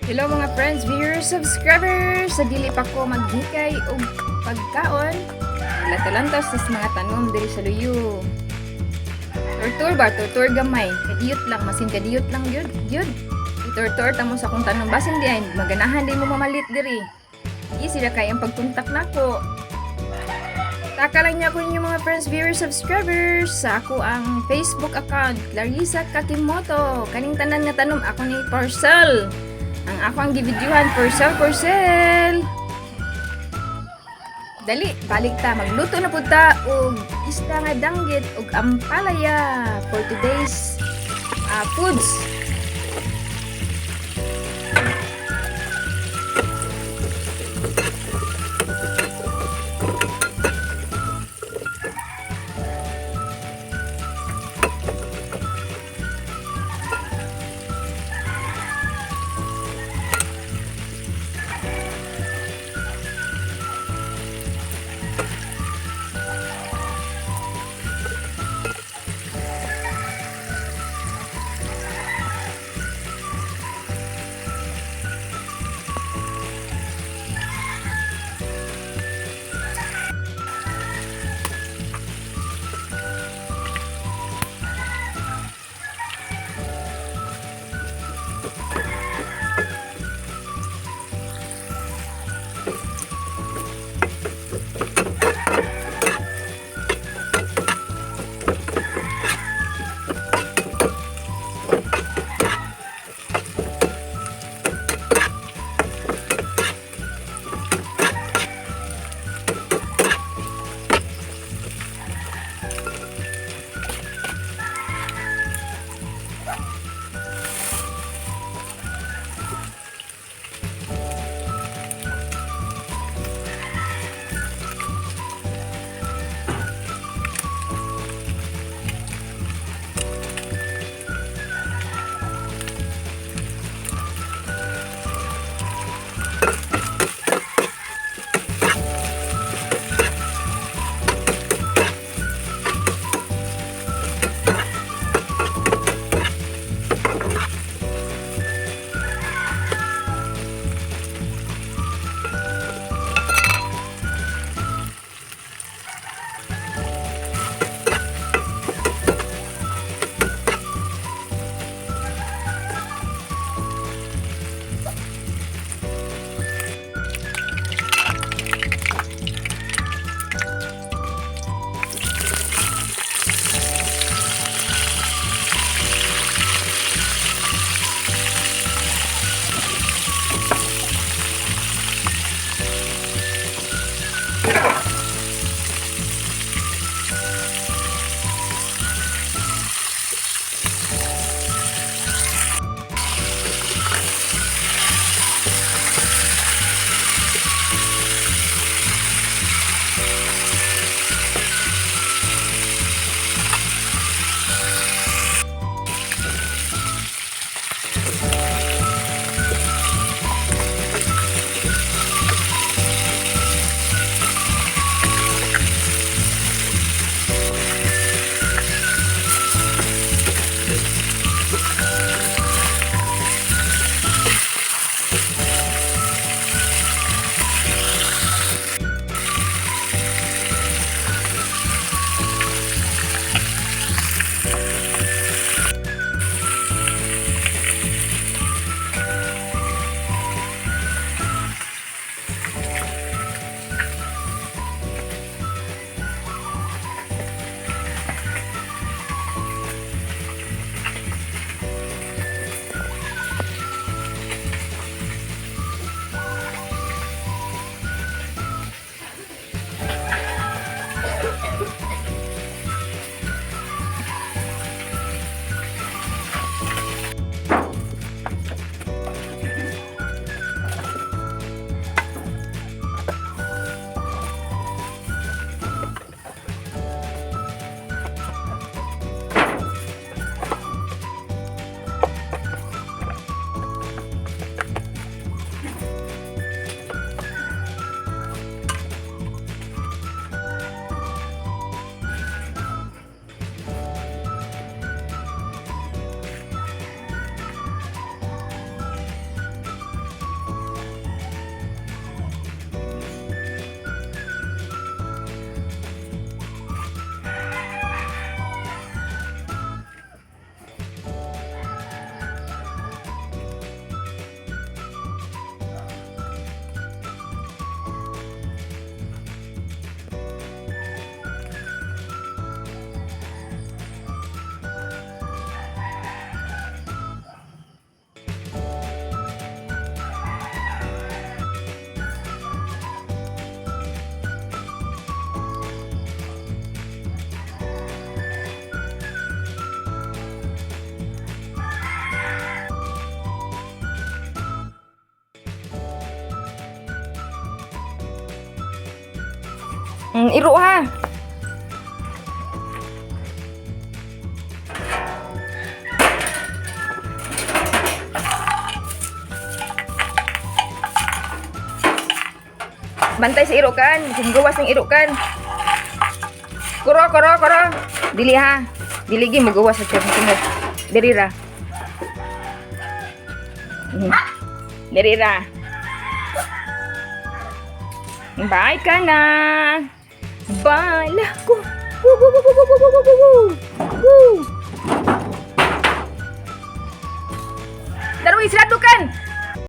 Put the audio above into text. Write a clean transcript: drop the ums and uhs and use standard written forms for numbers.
Hello, mga friends, viewers, subscribers! Sa dili pa ko maghikay og pagkaon, lantalantas sa mga tanom diri sa luyo. Turtur ba? Turtur gamay. Kadiyot lang, masin kadiyot lang yun. Yun. Iturtur tamo sa akong tanom. Basin di ay, maganahan din mo mamalit diri. Easy ra kay ang pagtuntak nako. Taka lang niya ko ninyo, mga friends, viewers, subscribers, sa ako ang Facebook account, Clarissa Kakimoto. Kaning tanan nga tanom ako ni parcel. Ang ako ang givideohan, parcel, parcel. Dali, balik ta. Magluto na pud ta og isda nga danggit og ampalaya for today's foods. Iro ha. Bantay sa iro kan. Kung gawas ng iro kan. Kuro, kuro, kuro. Dili ha. Dili gi mugawas sa tiyan. Diri ra. Diri ra. Bye ka na. Bye. Lah, go. Go, go, go, go, go, go, go, go.